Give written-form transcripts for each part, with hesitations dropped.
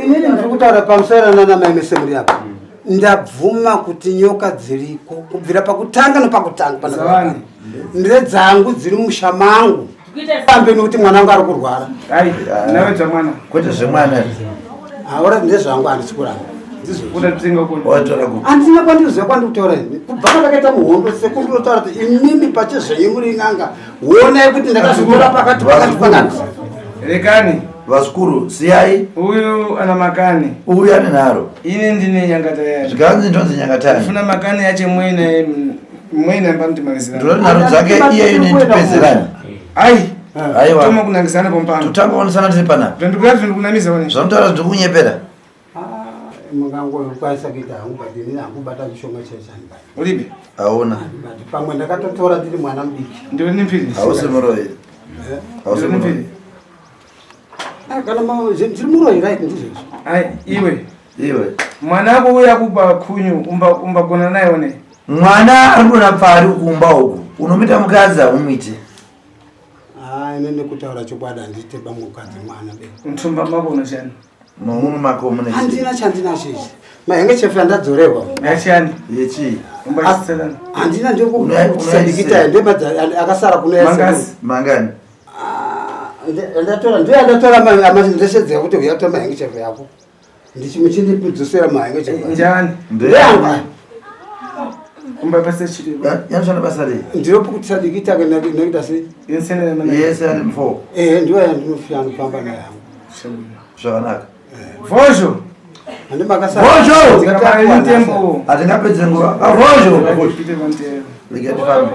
Inini ndiri kutaura pamusoro nana mai mese muri apa. Ndabvuma kuti nyoka dziriko kubvira pakutanga nopakutanga panakatanga. Ndedzangu dziri musha mangu. Pambe nekuti mwana wangu ari kurwara. Ai, nawe dzamwana. Kwete zvemwana. Haura ndezvangu handisi kuramba. Watora ku. Handina kwandiriziva kwandikutora ini. Kubva kwandakaita muhondo sekuru ndinotaura kuti imimi pachezvenyu muri n'anga. Honai kuti ndakazvitora pakati pakati pakati. Rekani. Vazukuru siyai. Uyu ana makani. Uyu ane nharo. Ini ndine nyangatayani. Zvikanzi ndonzi nyangatayani. Funa makani yache mwene mwene ambanditimalizira. Ndinoti nharo dzake iye ine ndipedzerani. Ai. Aiwa. Toma kunangisana pompano. Totanga kuonesana tiri panapa. Zvandikuya zvindikunamisa wone. Zvanotaura zvindikunyepera. Mungangokwanisa kuita hangu but inini handikubata chishoma chechanibata. Ulipi? Hauna. But pamwe ndakatotora ndiri mwana mudiki. Ndiwe nemphiri. Hausi muroyi. Hausi Ndiwe muroyi. nemphiri. Ah, kana ndiri muroyi right ndizvozvo. Ai, iwe. Iwe. Mwana wako uya kupa kunyu umba umbagona naye one. Mwana ari kuona pfari kumba uku. Unomuita mukadzi haumuite. Ah, ini nekutaura chokwadi handiite bamukadzi mwana be. Mthumba mako unoshanda. Mumwe mako mune chii? Handina chandinacho ichi. Mahengechefu andadzorerwa. Yachani. Yechii? Umbachitselana. Handina Unoisira. ndekusadikita ndebadza akasara kuno yese. Mangazi. Mangani? Ndatora ndiyo yandatora ndeshedzera kuti uyatora mahengechefu yako. Ndichimuchindidzosera mahengechefu. Njani. Ndeyangu. Umba pase chiri. Yanoshanda basa rei? Ndinopukutisadikita nekuita sei? Insenera mana. Yese ari mfo. Ehe ndiyo yandinofika ndofamba nayo yangu. Zvakanaka. Vozho. Handi makasara. Vozho! Tikapara tempo. Hatingapedze nguva. Ah, Vozho! Pite pamtero. Rega tifambe.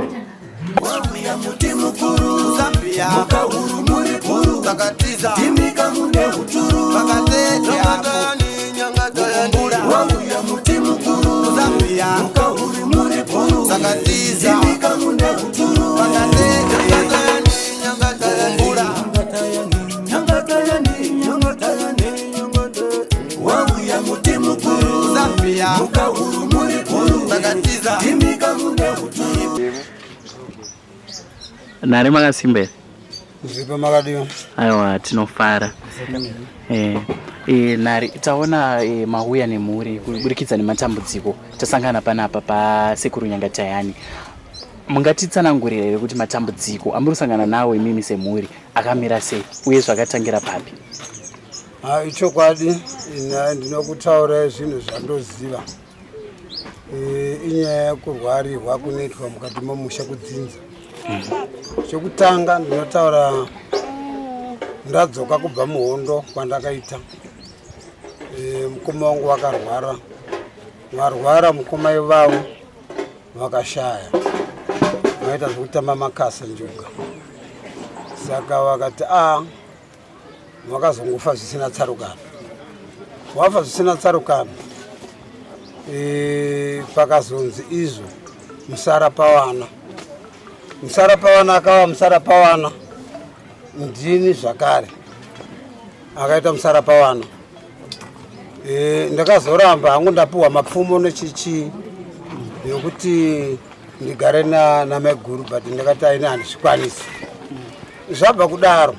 Nhare makasimba here? Zvipo makadiwa. Aiwa, tinofara. Nhare taona mauya nemhuri kuburikidza nematambudziko tasangana panapa pasekuru Nyangatayani. Mungatitsanangurira here kuti matambudziko amuri kusangana nawo imimi semhuri akamira sei uye zvakatangira papi? Ah, ichokwadi ina ndinokutaurai zvinhu zvandoziva. Inyaya yekurwarirwa kunoitwa mukati memusha kudzinza. Chekutanga ndinotaura ndadzoka kubva muhondo kwandakaita. Mukoma wangu vakarwara. Varwara mukoma ivavo vakashaya. Vaita zvekutamba makasa njuga. Saka vakati a vakazongofa zvisina tsarukano. Wafa zvisina tsarukano. Pakazonzi izvo musara pawana. Musara pawana akava musara pawana. Ndini zvakare akaita musara pawana. Ndakazoramba hangu ndapuwa mapfumo nechichi yokuti ndigare namaiguru but ndakati aini handizvikwanisi. Zvabva kudaro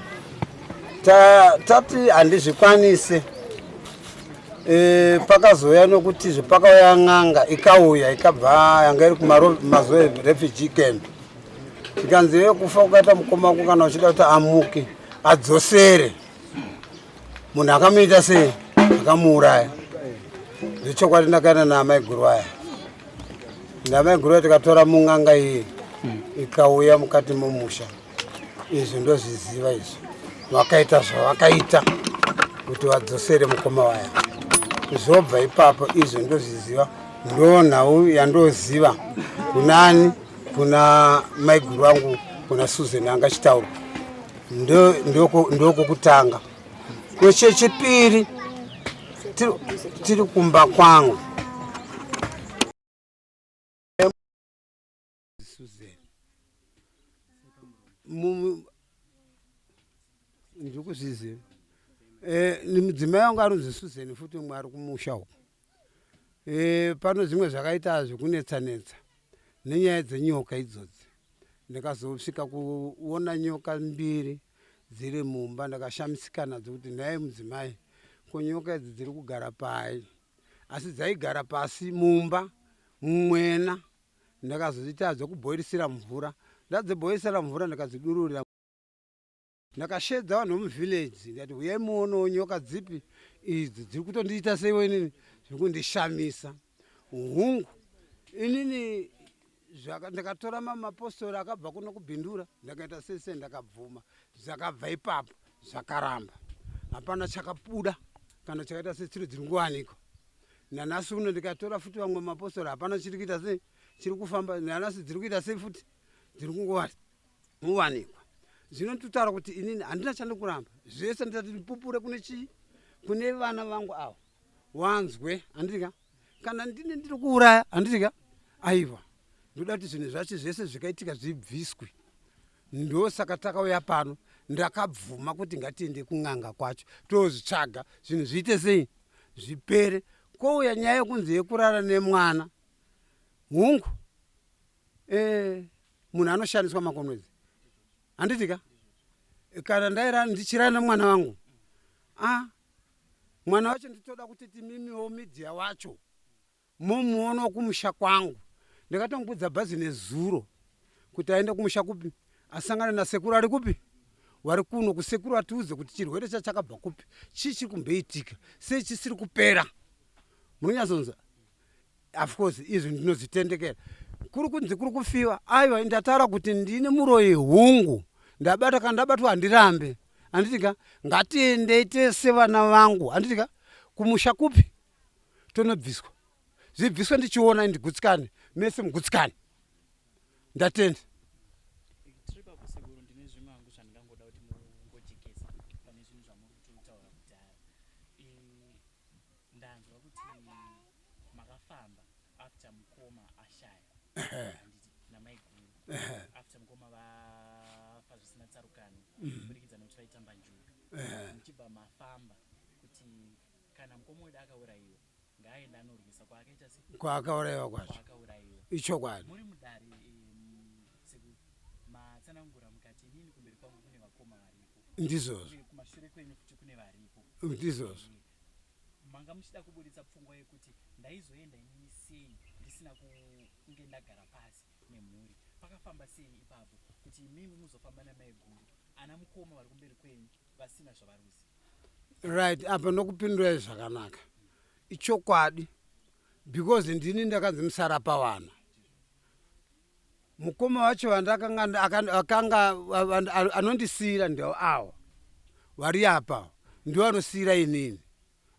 tati handizvikwanisi. Pakazouya nokutizve pakauya n'anga ikauya ikabva yanga iri kumazoe refugee camp. Ikanzi iwe kufa kukaita mukoma wako kana uchida kuti amuke adzosere munhu akamuita sei akamuuraya. Zvechokwadi ndakaenda naamaiguru aya. Naamaiguru aya tikatora mun'anga iyi ikauya mukati momusha. Izvi ndozviziva izvi. Vakaita zvavakaita kuti vadzosere mukoma waya. Zvobva ipapo izvi ndozviziva. Ndo nhau yandoziva kunani kuna maiguru wangu kuna Susan anga chitaura. Ndokokutanga. Kwechechipiri tiri kumba kwangu. Susan. Ndikuzviziva. Mudzimai wangu anonzi Susan futi umwe ari kumusha uko. Pano zvimwe zvakaita zvekunetsa-netsa nenyaya dzenyoka idzodzi. Ndakazosvika kuona nyoka mbiri dziri mumba ndakashamisika nadzo kuti nhai mudzimai Ko nyoka idzi dziri kugara pai? Asi dzaigara pasi mumba mumwena. Ndakazoita dzokubhoirisira mvura. Ndadzibhoirisira mvura ndikadzidururira. Ndakasheedza vanhu vemuvillage ndikati huyai muonewo nyoka dzipi idzi dziri kutondiita seiwo inini zviri kundishamisa. Hungu inini ndakatora mapostori akabva kuno kuBindura ndakaita sei sei ndakabvuma zvakabva ipapo zvakaramba hapana chakabuda kana chakaita setsiro dziri kuwanikwa nanhasi uno ndikatora futi vamwe mapostori hapana chiri kuita sei chiri kufamba nanhasi dziri kuita sei futi dziri kungowanikwa zvino nditotaura kuti inini handina chandikuramba zvese nditati ndipupure kune chii kune vana vangu ava wanzwe handiti ka kana ndini ndiri kuuraya handiti ka aiwa ndoda kuti zvinhu zvacho zvese zvikaitika zvibviswe ndosaka takauya pano ndakabvuma kuti ngatiende kun'anga kwacho tozvitsvaga zvinhu zviite sei zvipere kouya nyaya yekunzi yekurara nemwana hungu e, munhu anoshandiswa makonwedzi handiti ka kana ndaira ndichirara nemwana wangu a ah, mwana wacho nditoda kuti timimiwo media wacho momuonawo kumusha kwangu ndakatongudza bhazi nezuro kuti aende kumusha kupi asangane nasekuru ari kupi wari kuno kusekuru atiudze kuti chirwere chachakabva kupi chii chiri kumboitika sei chisiri kupera munonyatsonza of course izvi ndinozvitendekera kuri kunzi kuri kufiwa aiwa ndataura kuti ndine muroyi hungu ndabata kana ndabatwa handirambe handiti ka ngatiendei tese vana vangu handiti ka kumusha kupi tonobviswa zvibviswe ndichiona ndigutsikane mese mugutsikane ndatenda tiri pakusekuru ndine zvimwe hangu zvandingangoda kuti mungojekesa pane zvinhu zvamuri kutotaura kudhara ndanzwa kuti makafamba after mukoma ashaya handiti namaiguru after mukoma vafa zvisina tsarukano kuburikidza nekuti vaitamba njuga muchibva mafamba kuti kana mukoma wedu akaurayiwa ngaaende anorwisa kwaakaita se kwaakaurayiwa kwacho kwaakaurayiwa ichokwadi muri mudare sekuru matsanangura mukati inini kumberi kwangu kune vakoma varipo ndizvozvo uye kumashure kwenyu futi kune varipo ndizvozvo manga muchida kuburitsa pfungwa yekuti ndaizoenda inini sei ndisina kunge ndagara pasi nemhuri pakafamba sei ipapo kuti imimi muzofamba namaiguru ana mukoma vari kumberi kwenyu vasina zvavari kuziva right apa ndokupindurai zvakanaka ichokwadi because ndini ndakanzi musara pawana mukoma wacho vandakanga akanga anondisiyira ndio awa vari apa ndiwo anosiyira inini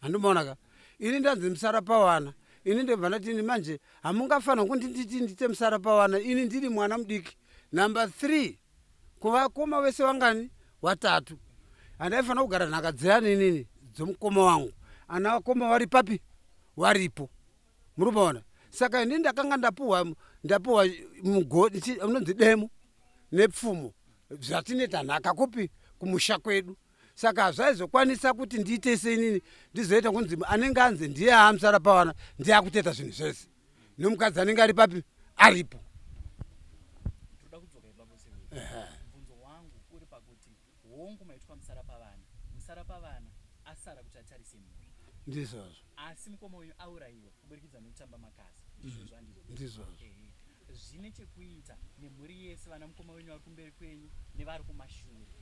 handimaona ka ini ndanzi musara pawana ini ndobva ndati ini manje hamungafanira kundinditi ndite musara pawana ini ndiri mwana mudiki number three kuvakoma vese vangani watatu handaifanira kugara nhaka dziyani inini dzomukoma wangu ana vakoma vari papi waripo muri kuona saka ini ndakanga ndapuhwa ndapuhwa mugoti unonzi demo nepfumo zvatinoita nhaka kupi kumusha kwedu saka hazvaizokwanisa kuti ndiite seinini ndizoita kunzi anenge anzi ndiye amusara pawana ndiye akutoita zvinhu zvese nomukadzi anenge ari papi aripo toda kudzoka ipapo sekuru mubvunzo wangu uri pakuti hongu maitwa musara pavana musara pavana asara kuti atarise mhuri ndizvozvo asi mukoma uyu aurayiwa kuburikidza nekutamba makasa ndizvozvo handizvo ndizvozvo Ehe. zvine chekuita nemhuri yese vana mukoma wenyu vari kumberi kwenyu nevari kumashure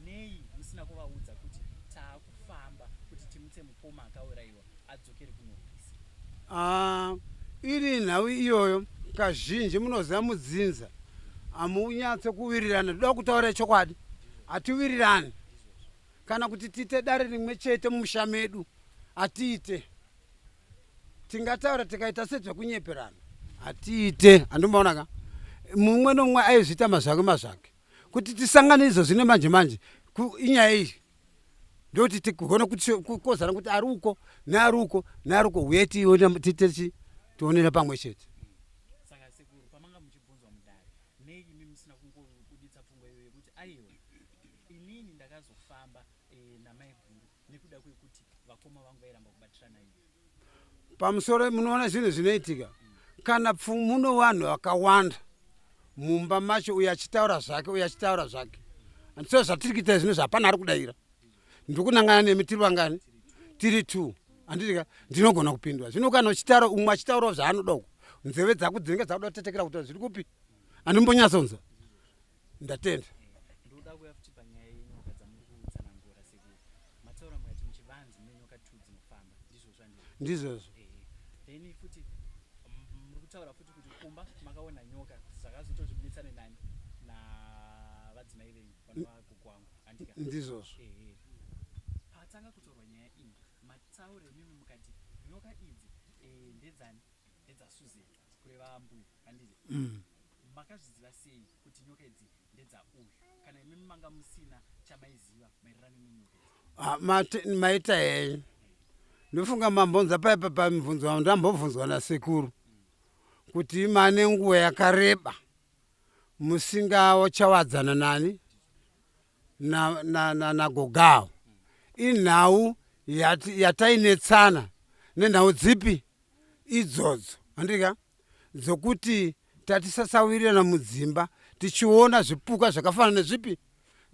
nei musina kuvaudza kuti taakufamba kuti timutse mukoma akaurayiwa adzokere kunorwisa Ah, iri nhau iyoyo kazhinji munoziva mudzinza hamunyatso kuwirirana toda kutaura chokwadi hatiwirirani kana kuti tiite dare rimwe chete mumusha medu hatiite tingataura tikaita sezvekunyeperana hatiite handimboona ka mumwe nomumwe aizviita mazvake mazvake kuti tisangane izvo zvine manje manje inyaya iyi ndokuti tigone kukozana kuti ari uko neari uko neari uko uye tiite tionere pamwe chete saka sekuru pamanga muchibvunzwa mudare nei imi musina kungobuditsa pfungwa iyoyo yekuti aiwa inini ndakazofamba e, namaiguru nekuda kwekuti vakoma vangu vairamba kubatirana ini pamusoro munoona zvinhu zvinoitika kana muno vanhu vakawanda mumba macho uyo achitaura zvake uyo achitaura zvake so zvatiri kuita zvino zvapana ari kudaira ndiri kunangana nemi tiri vangani Tiri two, handitika? Ndinogona kupindura. Zvino kana uchitaura, umwe achitaurawo zvaanoda uku, nzeve dzako dzinenge dzakuda kutetekera kuti zviri kupi, handimbonyatsonzwa. Ndatenda. Ndoda kuuya futi panyaya yenyoka dzamuri kutsanangura. Sekuru, mataura mukati muchivanze mune nyoka two dzinofamba, ndizvozvo handii? Ndizvozvo. Then futi muri kutaura futi kuti kumba makaona nyoka, zvakazoita kuti munetsane nani? Navadzimai venyu vanova gogo wangu, handika? Ndizvozvo. Ehe, patanga kutaurwa nyaya iyi, mataura imimi mukati nyoka idzi ndedzani? NdedzaSusan, kureva mbuya, handiti? Makazviziva sei kuti nyoka idzi ndedzauyu kana imimi manga musina chamaiziva maererano nenyoka idzi? Ah, maita henyu. Ndofunga mambonza paipa pamibvunzo wandambobvunzwa nasekuru kuti mane nguva yakareba musingachawadzana nani nagogawo. Inhau yatainetsana nenhau dzipi idzodzo, handika? Dzokuti tatisasawirirana mudzimba tichiona zvipuka zvakafanana nezvipi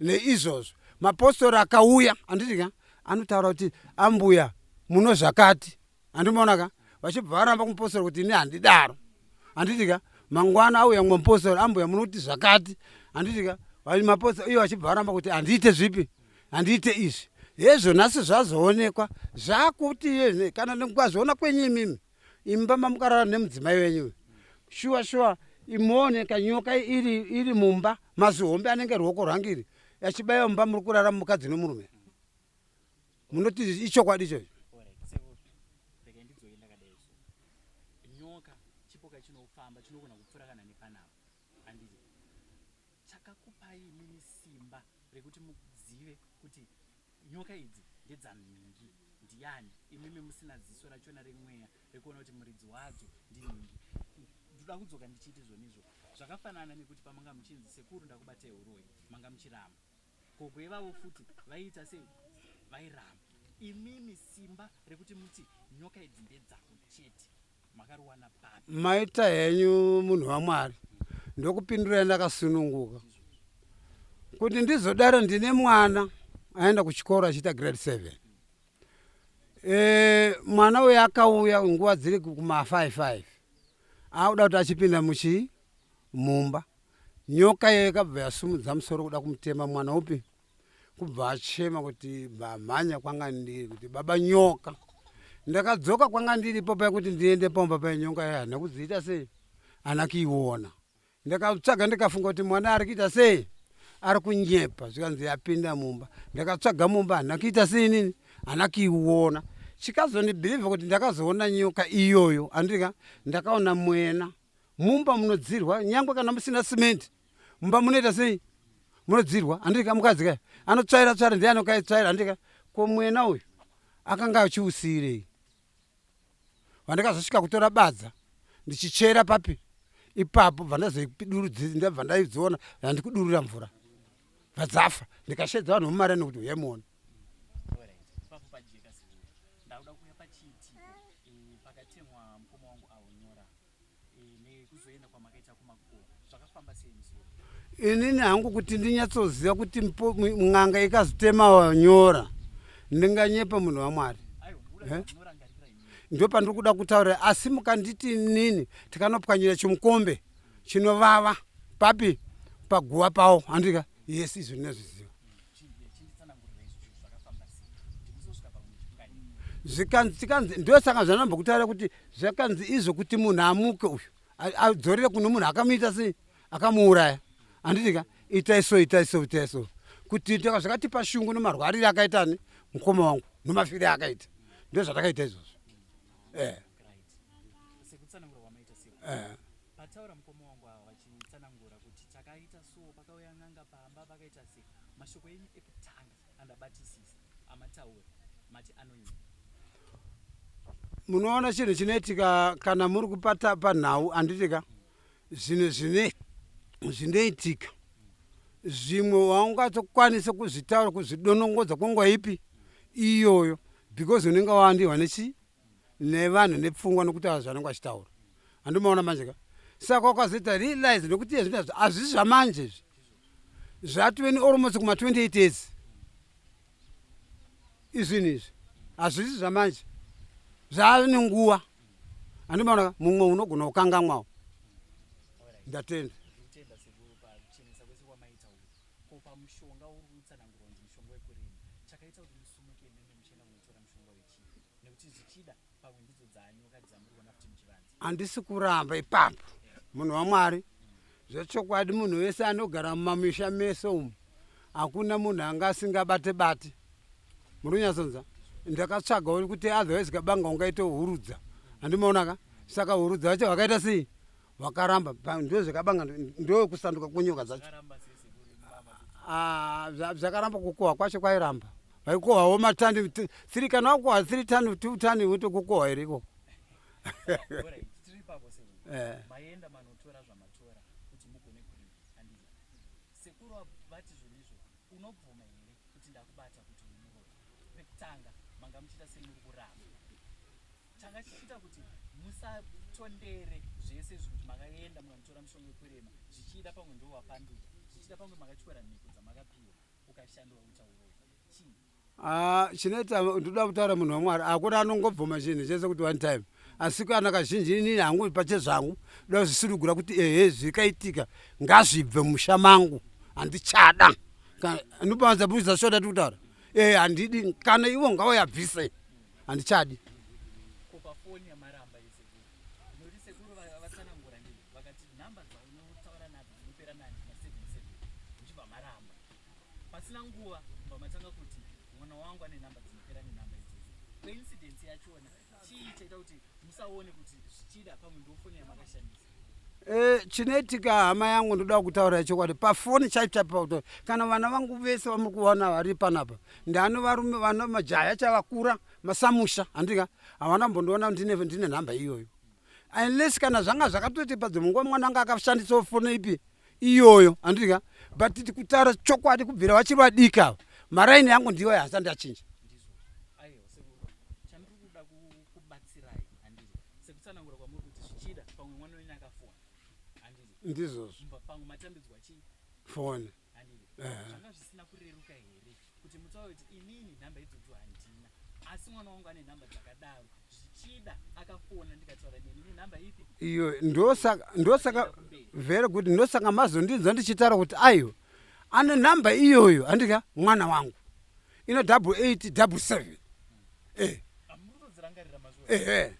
neizvozvo. Mapostori akauya, handitika, anotaura kuti ambuya muno zvakati, handimaonaka? Vachibva varamba kumupostori kuti ini handidaro, handitika? Mangwana auya mumwe mupostori, ambuya munoti zvakati, handitika? Mapostori iyo vachibva varamba kuti handiite zvipi, handiite izvi. Hezvo nhasi zvazoonekwa zvakuti kana nekukazviona kwenyu imimi, imba mamukarara nemudzimai wenyu, shuwa shuwa imuoneka nyoka iri mumba, mazihombe anenge ruoko rwangiri, achibaiwa mumba muri kurara mukadzi nomurume. Munoti ichokwadi ichocho? Alright, sekuru, regai ndidzoke ndakadai so. Nyoka chipuka chinofamba, chinogona kupfuura kana nepanapa, handiti? Chakakupai imimi simba rekuti muzive kuti nyoka idzi ndedzanhingi ndiani, imimi musina ziso rachona remweya rekuona kuti muridzi wadzo ndinhingi? Ndoda kudzoka ndichiiti zvonizvo zvakafanana nekuti pamanga muchinzi, "Sekuru, ndakubatai uroyi," manga muchiramba. Gogo ivavo futi vaiita sei? Vairamba. Imimi simba rekuti muti nyoka idzi ndedzako chete makariwana papi? Maita henyu, munhu waMwari. Ndokupindurai ndakasununguka kuti ndizodaro. Ndine mwana aenda kuchikoro achiita grade 7. Mwana uyu akauya nguva dziri kuma 55, akuda kuti achipinda muchii mumba. Nyoka iyoyo ikabva yasumudza musoro kuda kumutema mwana upi, kubva achema kuti mhamhanya kwanga ndiri kuti, "Baba, nyoka." Ndakadzoka kwanga ndiripo paya kuti ndiende pamba painyoka iya, hana kudziita sei, hana kuiona. Ndakatsvaga, ndikafunga kuti mwana ari kuita sei, ari kunyepa. Zvikanzi yapinda mumba. Ndakatsvaga mumba, hana kuita sei nini, hana kuiona. Chikazondibhilivha kuti ndakazoona nyoka iyoyo, andika, ndakaona mwena mumba munodzirwa. Nyangwe kana musina simende mumba, munoita sei? Munodzirwa, handika? Mukadzi kaya anotsvaira tsvaira, ndiye anokaitsvaira, handika? Ko mwena uyu akanga achiusiyirei? Vandakazosvika kutora badza ndichichera papi ipapo, bva ndazoidurudzi, ndabva ndaidziona handikudurura mvura, bva dzafa. Ndikashedza vanhu mumareni kuti uyai muone. Alright, ipapo pajeka sekuru. Ndakuda kuuya pachiitiko pakatemwa mukoma wangu ahonyora nekuzoenda kwamakaita kumakuwa. Zvakafamba sei musi uyu? Inini hangu kuti ndinyatsoziva kuti n'anga ikazotema nyora, ndinganyepa, munhu waMwari. Aiwa, ndikuda Eh? munorangarira imimi. Ndo pandiri kuda kutaura, asi mukanditi inini tikanopwanyira chimukombe chinovava papi paguva pawo, handika? Yes, izvo ndinozviziva. Chinditsanangurira izvozvo, zvakafamba sei kuti muzosvika pakuchipwanyira? Zvikanzi, tikanzi, ndosaka zvanambokutaura kuti zvakanzi izvo kuti munhu amuke uyu adzorere kune munhu akamuita sei, akamuuraya, handitika? Itai so, itai so, itai so, kuti taka zvakatipa shungu nemarwarire akaitani mukoma wangu nomafire akaita. Ndo zvatakaita izvozvo. Right, sekutsanangura kwamaita sekuru, pataura mukoma wangu ava vachitsanangura kuti takaita so, pakauya n'anga pamba, pakaita sei, mashoko enyu ekutanga andabatisisa amataura, mati anonyepa. Munoona chinhu chinoitika kana muri kupata panhau, handitika? Zvinhu zvinoitika zvimwe waungatokwanisa kuzvitaura, kuzvidonongodza kwenguva ipi iyoyo, because unenge wawandirwa nechi nevanhu nepfungwa nokutaura zvanenge vachitaura, handimaona manje ka? Saka ukazoita realize nokuti iye zvinhu hazvisi zvamanje izvi, zvatove nealmost kuma 28 years izvinhu izvi. Hazvisi zvamanje, zvave nenguva. Handimaona mumwe unogona kukangamwawo. Ndatenda. Ndikutenda sekuru pakuchenesa kwese kwamaita uku. Ko pamushonga uri kutsanangurwa kunzi mushonga wekurima, chakaita kuti musumuke imimi muchienda kunotora mushonga wechii? Nekuti zvichida pamwe ndidzo dzaanyoka dzamuri kuona futi muchivanze. Handisi kuramba ipapo munhu waMwari. Zvechokwadi munhu wese anogara mumamisha mese umu hakuna munhu anga asingabate bate. Muri kunyatsonzwa? Ndakatsvagawo kuti otherwise kabanga ungaite hurudza. Handimaona ka? Saka hurudza vacho vakaita sei? Vakaramba ndozvekabanga ndokusanduka kwenyoka dzacho. Ah, zvakaramba kukohwa kwacho kwairamba. Vaikohwawo matani 3 kana wakohwa 3 tani 2 tani wotokukohwa here ikoko. Tiri ipapo sekuru. Maenda manotora zvamatora kuti mugone kurima handiti? Sekuru vati zvonizvo unobvuma here kuti ndakubata kuti uri muroyi? Pekutanga manga muchiita semuri kuramba. Changa chichiita kuti musatondere zvese izvi kuti makaenda mukanotora mishonga yekurema zvichiida pamwe ndiwo wapanduka zvichiida pamwe makatyora mhiko dzamakapiwa ukashandura kuita uroyi chii? Ah, chinoita ndoda kutaura munhu wamwari hakuna anongobvuma chinhu chese kuti one time asi kana kazhinji inini hangu pachezvangu ndoda kuzvisunugura kuti ehe zvikaitika ngazvibve musha mangu handichada nopanza buza shota tiri kutaura ehe handidi kana ivo ngawayabvise handichadi. Ko pafoni yamaramba ye sekuru nekuti sekuru vatsanangura ndii vakati number dzaunotaura nadzo dzinopera nani na 77 muchibva maramba pasina nguva mubva matanga kuti mwana wangu ane number dzinopera nenumber idzodzo coincidence yachona chii chaita kuti musaone kuti zvichida pamwe ndofoni yamakashandisa. Eh, chinoitika hama yangu ndoda kutaura chokwadi pafoni chaipo chaipo pakuti kana vana vangu vese vamuri kuona vari panapa ndani varume vana majaya chavakura masamusha handika havana mbondiona ndine ndine nhamba iyoyo unless kana zvanga zvakatoti padzimwe nguva mwana anga akashandisawo foni ipi iyoyo handika but kutaura chokwadi kubvira vachiri vadiki ava maraini yangu ndiyo hasati ndachinja. Ndizvozvo aiwa sekuru chandiri kuda kubatsirai handiti sekutsanangura kwamuri kuti zvichida pamwe mwana wenyu akafona handiti ndizvozvo mumba pamwe matambidzwa chii foni handiti zvanga zvisina kureruka here kuti mutaure kuti inini nhamba idzodzo handina asi mwana wangu ane nhamba dzakadaro zvichida akafona ndikataura neni nenhamba ipi iyo ndosaka ndosaka very good ndosaka mazondinzwa ndichitaura kuti aiwa ane nhamba iyoyo handika mwana wangu ino double eight double seven eh. Hamutodzirangarira mazuva Ehe. Eh.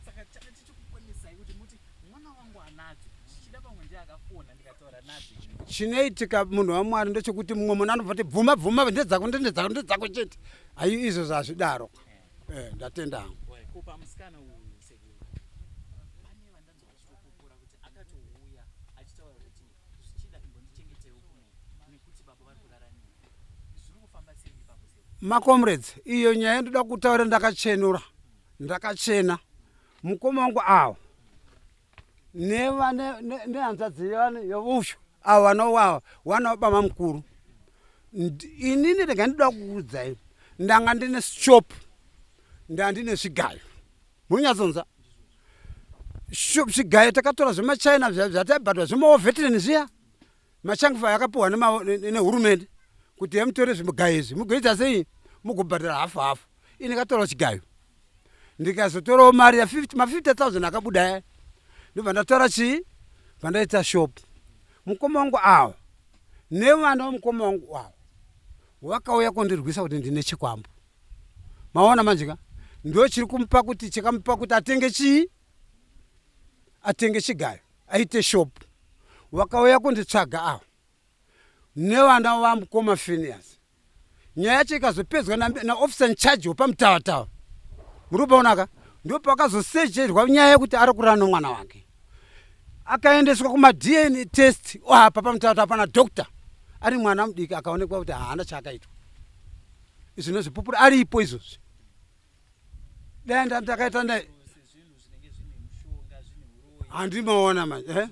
Saka changa chichikukonesai kuti muti mwana wangu anadzo zvichida pamwe ndiye akafona ndikataura nadzo ini. Chinoitika munhu waMwari ndechekuti mumwe munhu anobva kuti bvuma bvuma ndedzako ndedzako ndedzako chete. Hayi izvozvo hazvidaro. Eh, ndatenda hangu. Wai, ko pamusikana uyu sekuru pane vandanzwa vachitopupura kuti akatouya achitaura kuti zvichida imbondichengetewo kuno nekuti baba vari kurara neni zviri kufamba sei ipapo sekuru? Macomrades, iyo nyaya ndoda kutaura ndakachenura, ndakachena. Mukoma wangu awo nehanzvadzi yeusho avo vanowawa wana wababa mukuru. Inini rega ndoda kukuudzai, ndanga ndine shop, ndandine zvigayo. Munyatsonzwa? Zvigayo takatora zvemachina zvataibhadhwa zvemaovetireni zviya. Machangifa yakapiwa nehurumende kuti yemutore zvigayo izvi mugoita sei mugobhadhara hafu hafu. Ini ndakatora chigayo ndikazotorawo mari ya 50 ma 50000 akabuda aya ndobva ndatora chii bva ndaita shop. Mukoma wangu awo nevana vamukoma wangu awo vakauya kondirwisa kuti ndine chikwambo. Maona manje ka ndochiri kumupa kuti chakamupa kuti atenge chii atenge chigayo aite shop vakauya kunditsvaga ava nevana vamukoma Phineas. Nyaya yacho ikazopedzwa naofficer in charge wepamutavatava muri kupaonaka ndopakazosecherwa nyaya yekuti ari kurara nomwana wake akaendeswa kumaDNA test apa pamutavatava pana doctor ari mwana mudiki akaonekwa kuti haana chaakaitwa izvi nozvipupura aripo izvozvi dai ndakaita ndai handimaona manje eh?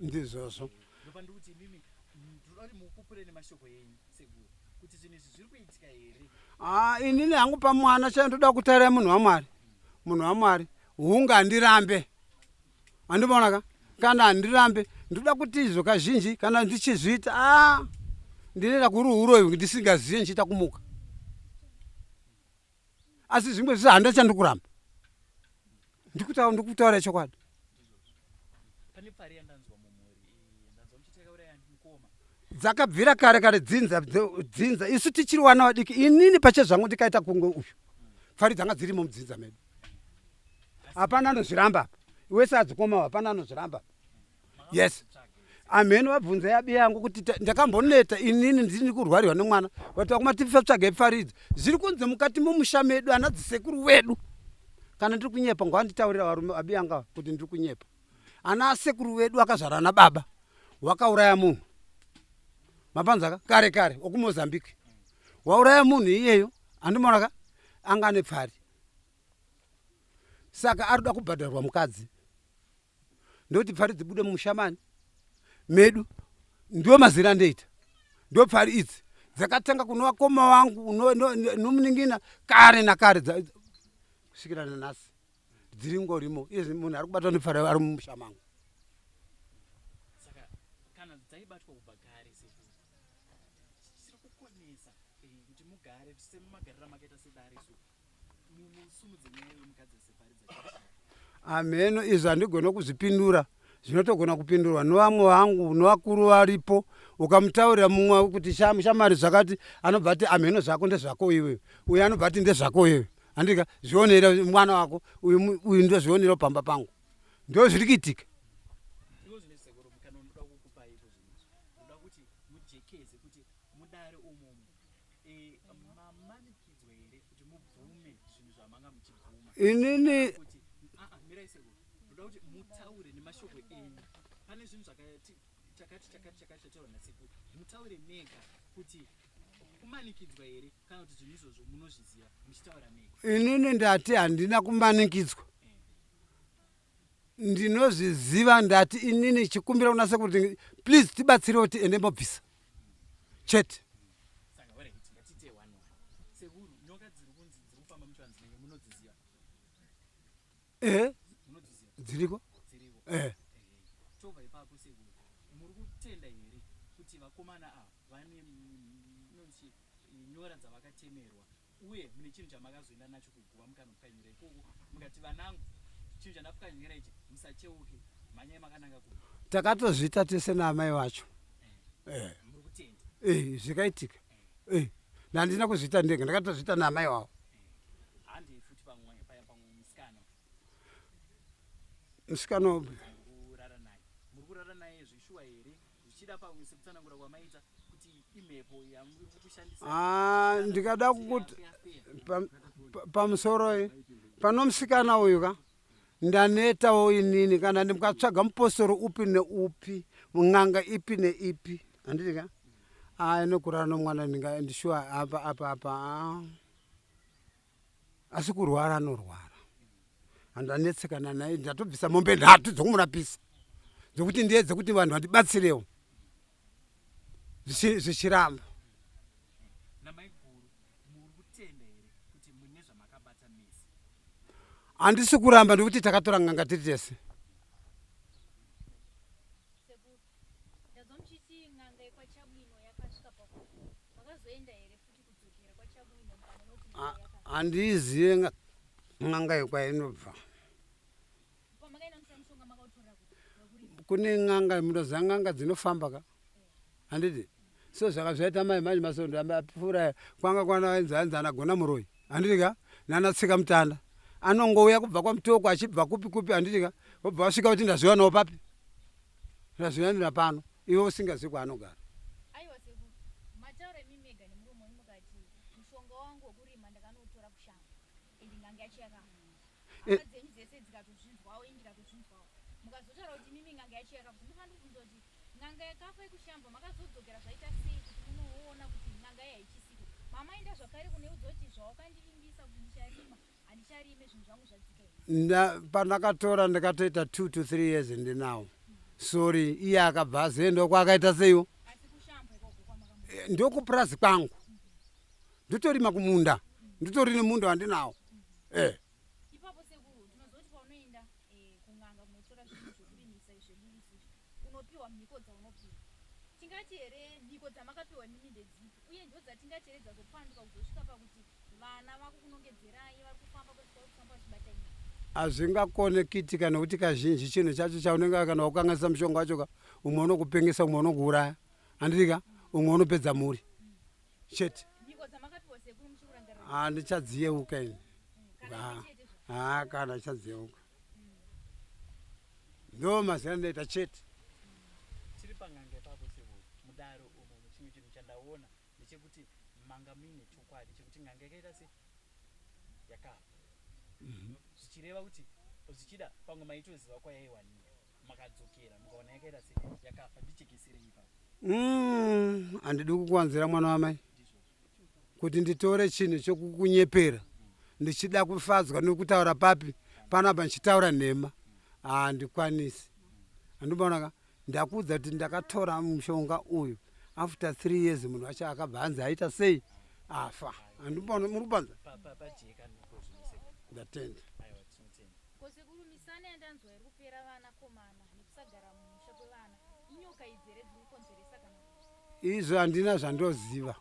Ndizvozvo. Ah, inini hangu pamwana chaiyo ndoda kutaura munhu wamwari munhu wamwari hunga handirambe Andimaona ka? Kana handirambe, ndoda kuti izvo kazhinji kana ndichizviita ah Ndinoita kuri uroyi ndisingazive ndichiita kumuka. Asi zvimwe zvese handina chandikuramba. Ndikutaura ndikutaura chokwadi. Pane pfari yandanzwa mumhuri eh, ndanzwa muchiti yakauraya mukoma. Dzakabvira kare kare dzinza dzinza isu tichiri wana vadiki inini pachezvangu ndikaita kunge uyu. Pfari dzanga dzirimo mudzinza medu. Hapana anozviramba apa. Wese adzikoma hapana anozviramba. Yes. Amheno vabvunza yabi yangu kuti ndakamboneta inini ndini kurwarirwa nemwana vati vakoma tifatsvage pfaridzi zviri kunzi mukati mumusha medu ana dzisekuru wedu kana ndiri kunyepa ngavanditaurira varume abi yanga kuti ndiri kunyepa ana asekuru vedu akazvara ana baba wakauraya munhu mapanzaka kare kare okumozambique wauraya munhu iyeyo andimonaka anga ane pfari saka ari kuda kubhadharwa mukadzi ndoti pfari dzibude mumusha mani medu ndiwo mazira andoita ndo pfari idzi dzakatanga kuno vakoma vangu nomuningina kare nakare kusvikira nanhasi dziri ngorimo izvi munhu ari kubatwa nepfari ari mumusha mangu saka kana dzaibatwa kubva kare sekuru chiri kukonesa eh, kuti mugare semagariro amakaita sedare so Hameno izvi handigone kuzvipindura zvinotogona kupindurwa nevamwe vangu nevakuru varipo ukamutaurira mumwe kuti shamari zvakati anobva ati hameno zvako ndezvako iwe uyu anobva ati ndezvako iwe handika zvionera mwana wako uyu uyu ndozvionera pamba pangu ndo zviri kuitika Inini inini ndati handina kumanikidzwa ndinozviziva ndati inini chikumbira kuna sekuru kuti please tibatsirewo tiende mobvisa chete ehe dziriko ehe tobva ipapo sekuru muri kutenda here kuti vakomana ava vane inonzi nyora dzavakatemerwa uye mune chinhu chamakazoenda nacho kuguva mukanopwanyira ikoko mukati vanangu chinhu chandapwanyira ichi musacheuke mhanyai makananga kuno takatozviita tese naamai vacho eh. muri kutenda eh, zvikaitika eh. Ndandina kuzviita ndega ndakatozviita naamai wavo handei futi pamwe pamwe musikana musikana upi kurara naye muri kurara naye zveshuwa here zvichida pamwe sekutsanangura kwamaita kuti imhepo yamuri kushandisa ah, ndikada kukuti pamusoroi pano musikana uyu ka ndanetawo inini kana ndikatsvaga mupostori upi neupi n'anga ipi neipi handiti ka aya nokurara nomwana ndishuwa apa apa apa ah. Asi kurwara anorwara handanetsekana naye ndatobvisa mombe nhatu dzokumurapisa dzokuti ndiedze kuti vanhu vandibatsirewo zvichiramba handisi kuramba ndikuti takatora n'anga tiri tese Ndazwa muchiti n'anga yekwaChabwino yakasvika pakufa. Makazoenda here futi kudzokera kwaChabwino mukanonoti n'anga yakafa? Handiizive n'anga yekwainobva. Pamakaenda kunotora mushonga makautorera kupi? Wekurima. Kune n'anga munoziva n'anga dzinofamba ka handiti so zvaka zvaita mai manje masondo apfuura aya kwanga kwana vainzi hanzi anagona muroyi handiti ka nana tsika mutanda anongouya kubva kwamutoko achibva kupi kupi handiti ka vobva vasvika kuti ndazviwanawo papi Ndazviwanira pano iwe usingazivi kwaanogara. Aiwa sekuru, mataura imi mega nemuromo wenyu mukati mushonga wangu wekurima ndakanotora kushamva and n'anga yacho yakafa. Eh. Hama dzenyu dzese dzikatozvinzwawo ini ndikatozvinzwawo. Mukazotaura kuti imimi n'anga yacho yakafa ndinofanira kubvunza kuti n'anga yakafa yekushamba makazodzokera zvaita sei kuti munoona kuti n'anga iya haichisiko. Mamaenda zvakare kuneudzwa kuti zvawakandivimbisa kuti ndicharima handicharime zvinhu zvangu zvadzika here. Pandakatora ndakatoita 2 to 3 years ndinawo sorry iye akabva azoendawo kwaakaita seiwo Asi kushamba ikoko kwamakamu. Eh, ndokupurazi kwangu ndotorima kumunda nditori nemunda wandinawo eh. Ipapo sekuru tinozoti paunoenda eh, kun'anga kunotora zvinhu zvekurimisa izvi zvedu isusu unopiwa mhiko dzaunopiwa. Tingati here mhiko dzamakapiwa imimi dzatingateredza dzopanduka kuzosvika pakuti vana vakukunongedzerai vari kufamba kwese kwavari kufamba vachibata nyika? Hazvingakone kuitika nekuti kazhinji chinhu chacho chaunenge kana wakanganisa mushonga wacho ka, umwe unokupengesa, umwe unokuuraya, handiti ka, umwe unopedza mhuri chete. Mhiko dzamakapiwa sekuru muchikurangarira? Handichadziyeuka ini. Kana imwe chete zva? Haa, kana ndichadziyeuka. Ndo mazina ndinoita chete. Tiri pan'anga ipapo sekuru, mudare umu chimwe chinhu chandaona ndechekuti manga muine chokwadi chekuti n'anga yakaita se yakafa, zvichireva kuti zvichida pamwe maitoziva kwayaiwanika, makadzokera mukaona yakaita se yakafa. Ndichekeserei ipapo. Handidi kukuwanzira mwana wamai kuti nditore chinhu chokukunyepera ndichida kufadzwa nekutaura papi panapa ndichitaura nhema, handikwanisi. Handimboonaka ndakuudza kuti ndakatora mushonga uyu after 3 years, munhu wacho akabva anzi aita sei, afa. Handimboona muri kupanza. Pajeka ndipo zvino sekuru. Ndatenda. Aiwa, tinotenda. Ko sekuru, misana yandanzwa iri kupera vanakomana nekusagara mumusha kwevana, inyoka idzi here dziri kukonzeresa kana kuti? Izvo handina zvandoziva,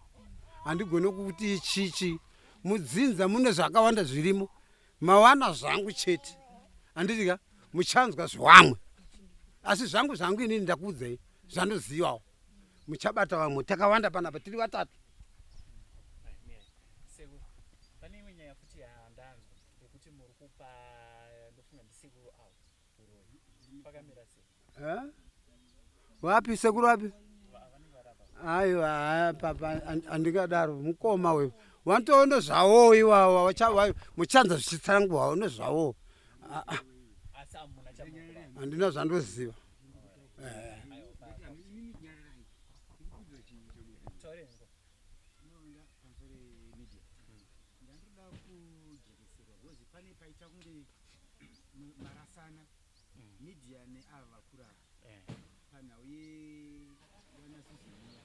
handigoni kuti ichichi mudzinza mune zvakawanda zvirimo. Mawana zvangu chete, handiti ka, muchanzwa zvamwe, asi zvangu zvangu inini ndakuudzai zvandozivawo. Muchabata vamwe, takawanda panapa, tiri vatatu. Ai, mirai sekuru, pane imwe nyaya futi yandanzwa yekuti muri kupa, ndofunga ndisekuru avo, uroyi. Pakamira sei? Eh? Wapi sekuru, wapi? Vanenge varapa. Aiwa, haya, papa handingadaro. Mukoma wewe wantoona zvawo iwawa, muchanza zvichitsanangurwawo nezvawo. Ah, ah, Asi hamuna chamuri kuvapa? Handina zvandoziva. Aiwa, taurei ngo. Ndinoenda pamusoro media, ndandoda kujekeserwa because pane paita kunge marasana media neava vakuru ava panhau yevanasuzeniya,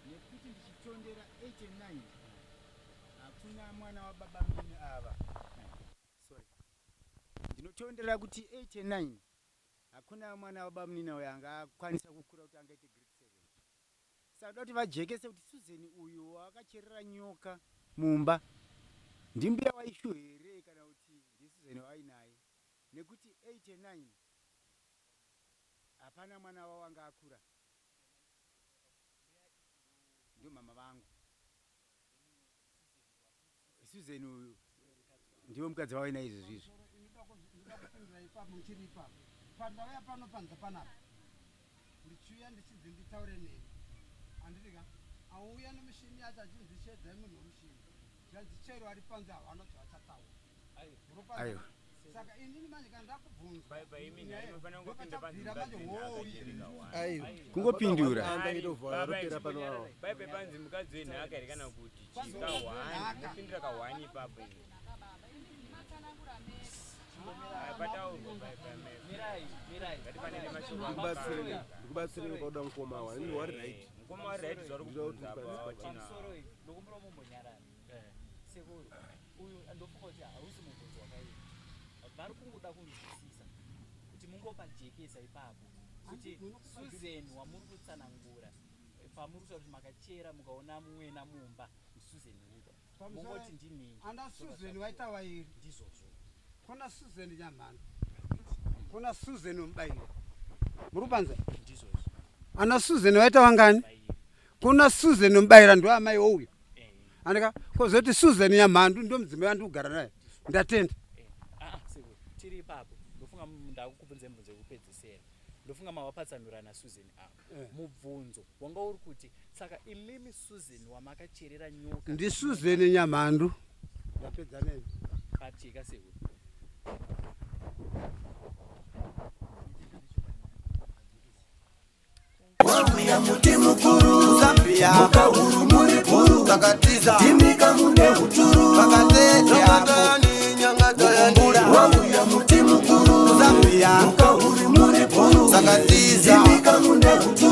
nekuti ndichitondera 89 hakuna mwana wababa mini ava, sorry, ndinotondera kuti 89 hakuna mwana wababa munini uyo anga akwanisa kukura kuti angaite grade 7. Saka toda kuti vajekese kuti Susan uyu wakacherera nyoka mumba ndimbuya waishu here kana kuti ndiSusan waainaye, nekuti 89 hapana mwana wavo anga akura. Ndo mama vangu. Susan uyu ndiwe mukadzi wavo naizvo zvizvo. Ndoda kupindura ipapo muchiri ipapo. Pandauya pano panze panapa ndichiuya ndichinzi nditaure nemi, handiti ka, auya nemishini yacho achinzi shedzai munhu wemushini, zvanzi chero ari panze havana zvavachataura. Aiwa. Saka inini manje kana ndakubvunzwa ndopachabvira manje hoyi. Aiwa, kungopindura. Bhaibheri panzi mukadzi wenhaka here kana kuti chii? Kahwani mopindura kahwani ipapo iwe. Pataurwa. Mirai, mirai. Ngatifanire mashoko. Ndikubatsirei pauda mukoma wa ini wari right. Mukoma wari right, zvari kubvunza apa watina. Pamusoro iyi, ndokumbira mumbonyarara. Sekuru, uyu ndofunga kuti hausi mubvunzo wakaipa. Vari kungoda kunzwisisa kuti mungopajekesa ipapo kuti Susan wamuri kutsanangura pamuri kutaura kuti makachera mukaona mwena mumba ndiSusan upi? Mungoti ndinhingi. Anda Susan waita vairi. Ndizvozvo. Kuna Susan Nyamhando, kuna Susan wemubayiro, muri kupanza? Ndizvozvo. Ana Susan waita vangani? Vairi. Kuna Susan wemubayira, ndo amai ouyu, andika, kozoti Susan Nyamhandu ndo mudzimai wandikugara naye. Ndatenda. Ah, sekuru, tiri ipapo, ndofunga ndakukubvunzai mubvunzo wekupedzisera. Ndofunga mavapatsanura naSusan apa. Mubvunzo wanga uri kuti saka imimi Susan wamakacherera nyoka NdiSusan Nyamhandu, ndapedza nemi. Pacheka sekuru. Wauya muti mukuru Zambia, mukahuru muri bhuru takatiza timika mune uturu takatetya. Wauya muti mukuru Zambia, mukahuru muri bhuru takatiza timika mune uturu.